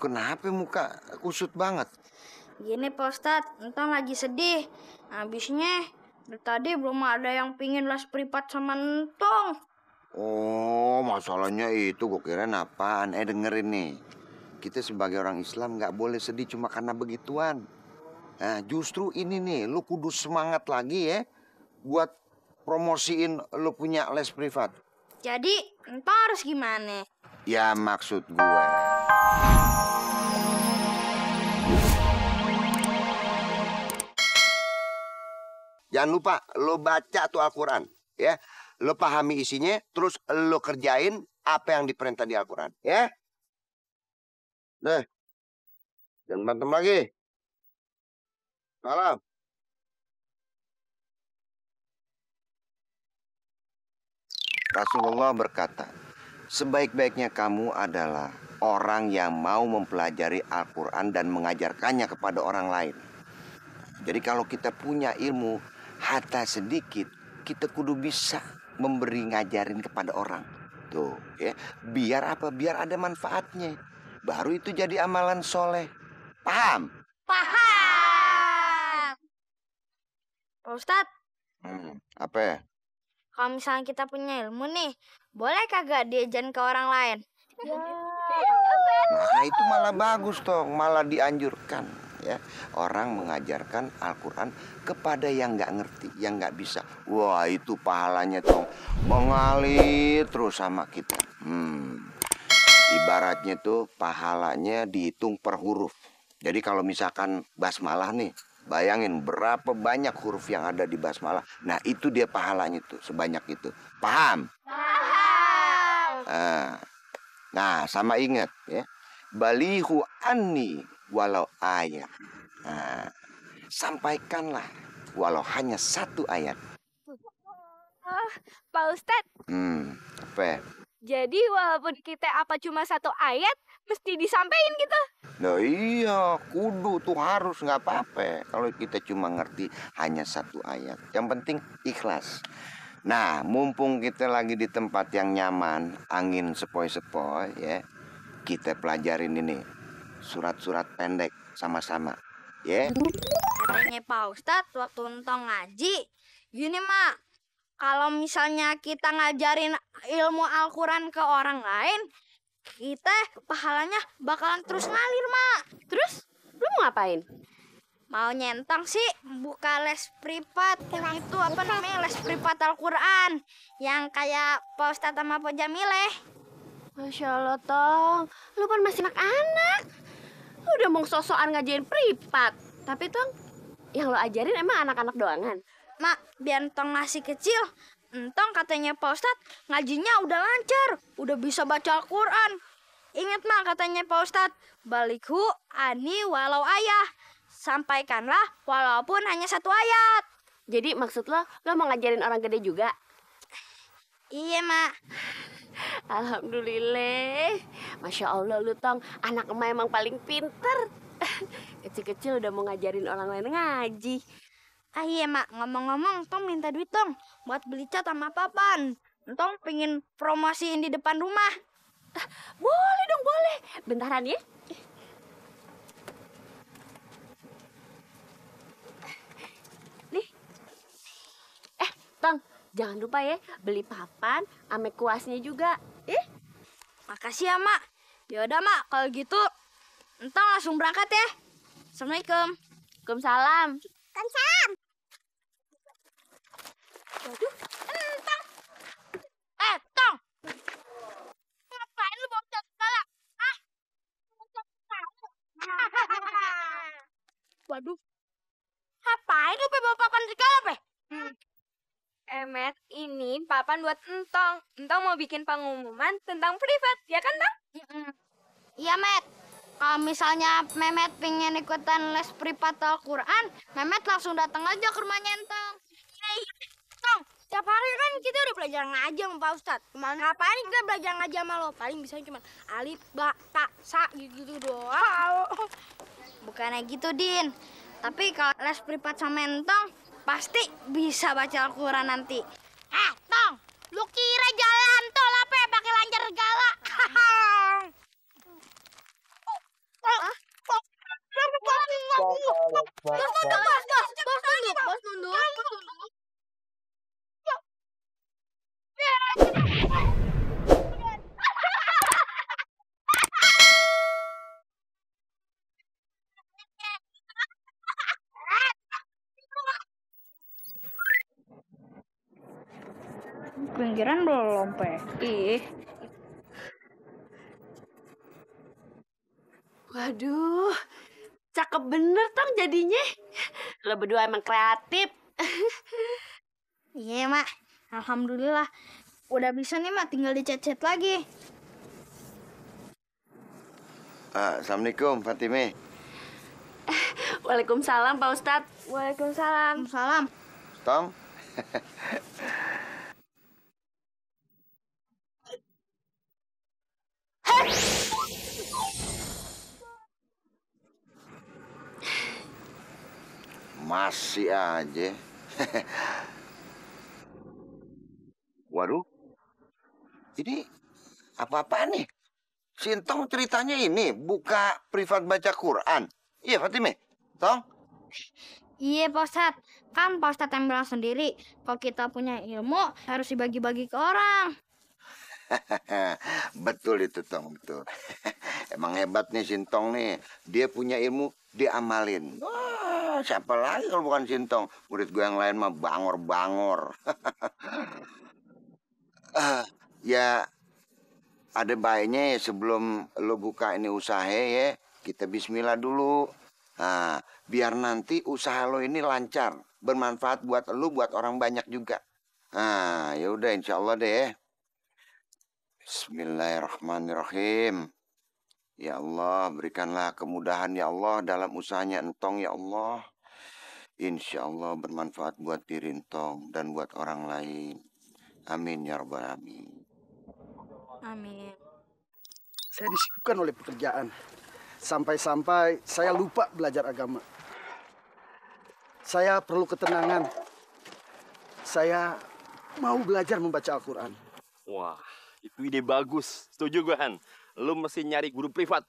kenapa muka kusut banget? Gini Pak Ustadz, Entong lagi sedih. Habisnya dari tadi belum ada yang pingin les privat sama Entong. Oh, masalahnya itu gue kirain apaan. Dengerin nih. Kita sebagai orang Islam nggak boleh sedih cuma karena begituan. Nah, justru ini nih, lu kudu semangat lagi ya buat promosiin lu punya les privat. Jadi Entong harus gimana? Ya maksud gue. Jangan lupa lo baca tuh Al-Quran, ya. Lo pahami isinya, terus lo kerjain apa yang diperintah di Al-Quran, ya. Deh, jangan berantem lagi. Salam. Rasulullah berkata, sebaik-baiknya kamu adalah orang yang mau mempelajari Al-Quran dan mengajarkannya kepada orang lain. Jadi kalau kita punya ilmu, hatta sedikit, kita kudu bisa memberi ngajarin kepada orang. Tuh, ya. Biar apa? Biar ada manfaatnya. Baru itu jadi amalan soleh. Paham? Paham. Pak Ustadz, Apa? kalau misalnya kita punya ilmu nih, boleh kagak diajarin ke orang lain? Nah itu malah bagus toh, malah dianjurkan. Ya, orang mengajarkan Al-Quran kepada yang nggak ngerti, yang nggak bisa. Wah itu pahalanya tuh mengalir terus sama kita. Ibaratnya tuh pahalanya dihitung per huruf. Jadi kalau misalkan basmalah nih, bayangin berapa banyak huruf yang ada di basmalah. Nah itu dia pahalanya tuh sebanyak itu. Paham? Paham. Nah sama ingat ya, balihu anni walau ayat. Nah, sampaikanlah walau hanya satu ayat. Pak Ustadz. Apa? Jadi walaupun kita apa cuma satu ayat, mesti disampaikan gitu. Nah iya, kudu tuh harus, nggak apa-apa. Kalau kita cuma ngerti hanya satu ayat. Yang penting ikhlas. Nah, mumpung kita lagi di tempat yang nyaman, angin sepoi-sepoi ya, kita pelajarin ini surat-surat pendek sama-sama, ya. Katanya Pak Ustadz waktu Entong ngaji, gini Mak, kalau misalnya kita ngajarin ilmu Al-Quran ke orang lain, kita pahalanya bakalan terus ngalir Mak. Terus lu mau ngapain? Mau nyentang sih buka les privat. Itu apa namanya, les privat Al-Quran yang kayak Pak Ustadz sama Pak Jamileh. Masya Allah, Tong. Lu kan masih anak-anak. Lu udah mau sok-sokan ngajarin privat. Tapi, Tong, yang lu ajarin emang anak-anak doangan? Mak, biar Entong ngasih kecil, Entong katanya Pak Ustadz ngajinya udah lancar. Udah bisa baca Al-Quran. Ingat Mak, katanya Pak Ustadz, balikhu ani walau ayah. Sampaikanlah walaupun hanya satu ayat. Jadi maksud lo mau ngajarin orang gede juga? Iya, Mak. Alhamdulillah. Masya Allah lu, Tong. Anak emak emang paling pinter. Kecil-kecil udah mau ngajarin orang lain ngaji. Iya, Mak. Ngomong-ngomong, Tong minta duit, Tong. Buat beli cat sama papan. Tong pengen promosiin di depan rumah. Boleh dong, boleh. Bentaran ya. Nih. Tong. Jangan lupa ya, beli papan ame kuasnya juga. Makasih ya, Mak. Yaudah, Mak. Kalau gitu, Entong langsung berangkat ya. Assalamualaikum. Waalaikumsalam. Waalaikumsalam. Waduh, Entong. Tong. Ngapain lu bawa cat segala? Waduh. Ngapain lu bawa papan segala, Pe? Met, ini papan buat Entong. Entong mau bikin pengumuman tentang privat, ya kan, Tong? Iya, Met. Kalau misalnya Memet pengen ikutan les privat Al-Quran, Memet langsung datang aja ke rumahnya Entong. Iya, Tong. Tiap hari kan kita udah belajar ngaji sama Pak Ustadz. Ngapain kita belajar ngaji sama lo? Paling bisa cuma alif, ba, ta, sa gitu doang. Bukannya gitu, Din. Tapi kalau les privat sama Entong, pasti bisa baca Al-Quran nanti. Tong, lu kira jalan tol apa pakai lancar segala? nunduk. Pinggiran belum, Pe. Ih. Waduh, cakep bener Tong jadinya. Lo berdua emang kreatif. Iya, Mak. Alhamdulillah. Udah bisa nih, Mak. Tinggal dicet-cet lagi. Assalamualaikum, Fatime. Waalaikumsalam Pak Ustadz. Waalaikumsalam. Salam. Tong. Masih aja. Waduh. Ini apa-apaan nih? Sintong ceritanya ini buka privat baca Quran. Iya, Fatime. Tong. Iya, Pak Ustadz. Kan Pak Ustadz yang bilang sendiri, kalau kita punya ilmu, harus dibagi-bagi ke orang. Betul itu, Tong. Betul. Emang hebat nih Sintong nih. Dia punya ilmu, dia amalin. Wah, siapa lagi kalau bukan Sintong? Murid gue yang lain mah bangor-bangor. Ya, ada baiknya ya sebelum lo buka ini usaha ya, kita bismillah dulu. Nah, biar nanti usaha lo ini lancar, bermanfaat buat lo, buat orang banyak juga. Nah, ya udah insya Allah deh. Bismillahirrahmanirrahim. Ya Allah, berikanlah kemudahan ya Allah dalam usahanya Entong ya Allah. Insya Allah bermanfaat buat diri Entong dan buat orang lain. Amin ya rabbal alamin. Amin. Saya disibukkan oleh pekerjaan. Sampai-sampai saya lupa belajar agama. Saya perlu ketenangan. Saya mau belajar membaca Al-Quran. Wah, itu ide bagus. Setuju gue, Han. Lu mesti nyari guru privat.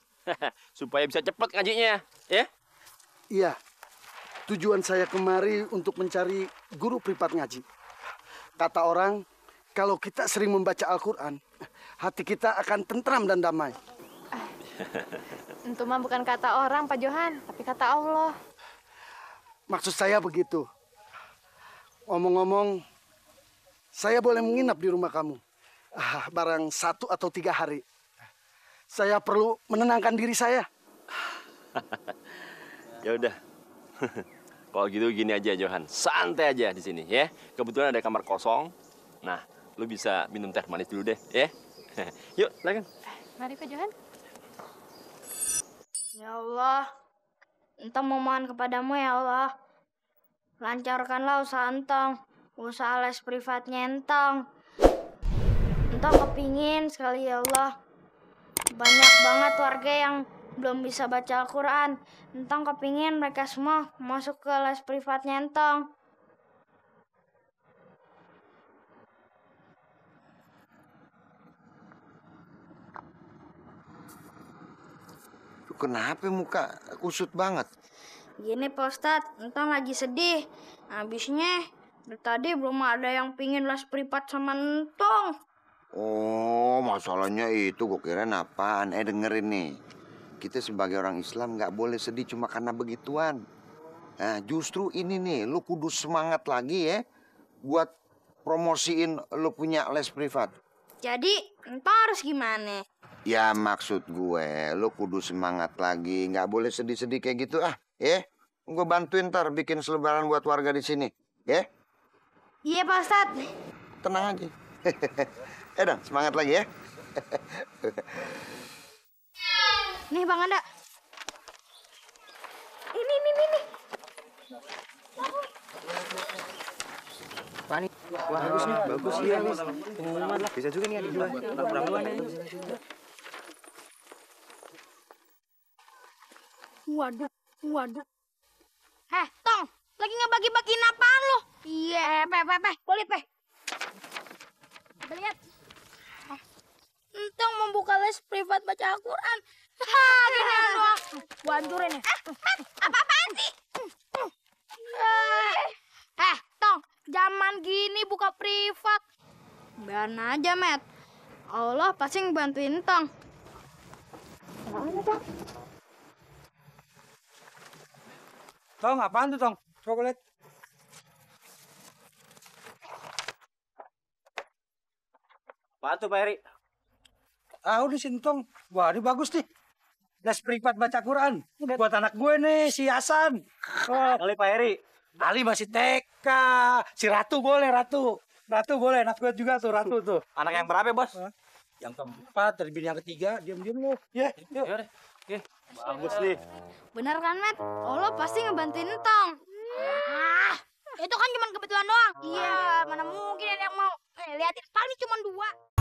Supaya bisa cepet ngajinya, ya? Iya, tujuan saya kemari untuk mencari guru privat ngaji. Kata orang, kalau kita sering membaca Al-Quran, hati kita akan tentram dan damai. Itu mah bukan kata orang, Pak Johan, tapi kata Allah. Maksud saya begitu. Ngomong-ngomong, saya boleh menginap di rumah kamu. Barang 1 atau 3 hari. Saya perlu menenangkan diri saya. Ya udah. Kalau gitu gini aja, Johan. Santai aja di sini, ya. Kebetulan ada kamar kosong. Nah, lu bisa minum teh manis dulu deh, ya. Yuk, silakan. Mari Pak Johan. Ya Allah, Entong memohon kepadamu ya Allah. Lancarkanlah usaha Entong, usaha les privatnya Entong. Entong kepingin sekali ya Allah. Banyak banget warga yang belum bisa baca Al-Quran. Entong kepingin mereka semua masuk ke les privatnya Entong. Kenapa muka kusut banget? Gini Pak Ustadz, Entong lagi sedih. Habisnya dari tadi belum ada yang pingin les privat sama Entong. Oh, masalahnya itu gue kirain apaan? Dengerin nih. Kita sebagai orang Islam nggak boleh sedih cuma karena begituan. Nah, justru ini nih, lu kudu semangat lagi ya buat promosiin lu punya les privat. Jadi Entong harus gimana? Ya maksud gue, lu kudu semangat lagi, nggak boleh sedih-sedih kayak gitu ya. Gue bantuin ntar bikin selebaran buat warga di sini, ya. Iya Pak Ustadz. Tenang aja. Dong, semangat lagi ya. Nih Bang Anda. Ini. Pani, wah bagus nih, bagus ya. Pengumuman lah, bisa juga nih ada dua. Waduh. Tong, lagi ngebagi-bagiin apaan lo? Iya, Boleh, Coba lihat. Entong membuka les privat baca Al-Quran. Gini doang. Gua hancurin ya. Apaan sih? privat. Biarin aja, Met. Allah pasti ngebantuin Tong. Tong, apaan tuh, Tong? Coba lihat. Apaan tuh, Pak Heri? Ah, udah sini, Tong. Wah, ini bagus nih. Les privat baca Quran. Buat anak gue nih, si Hasan. Oh, Kali Pak Heri. Ali masih TK. Si Ratu boleh, Ratu. Ratu boleh, anak gue juga tuh, Ratu tuh. Anak yang berapa, Bos? Yang keempat, dari bini yang ketiga, diam-diam lu. Ya, yuk. Yaudah. Oke. Bagus nih. Bener kan, Met? Allah pasti ngebantuin Tong. Itu kan cuma kebetulan doang. Iya, mana mungkin ada yang mau. Liatin, paling cuma 2.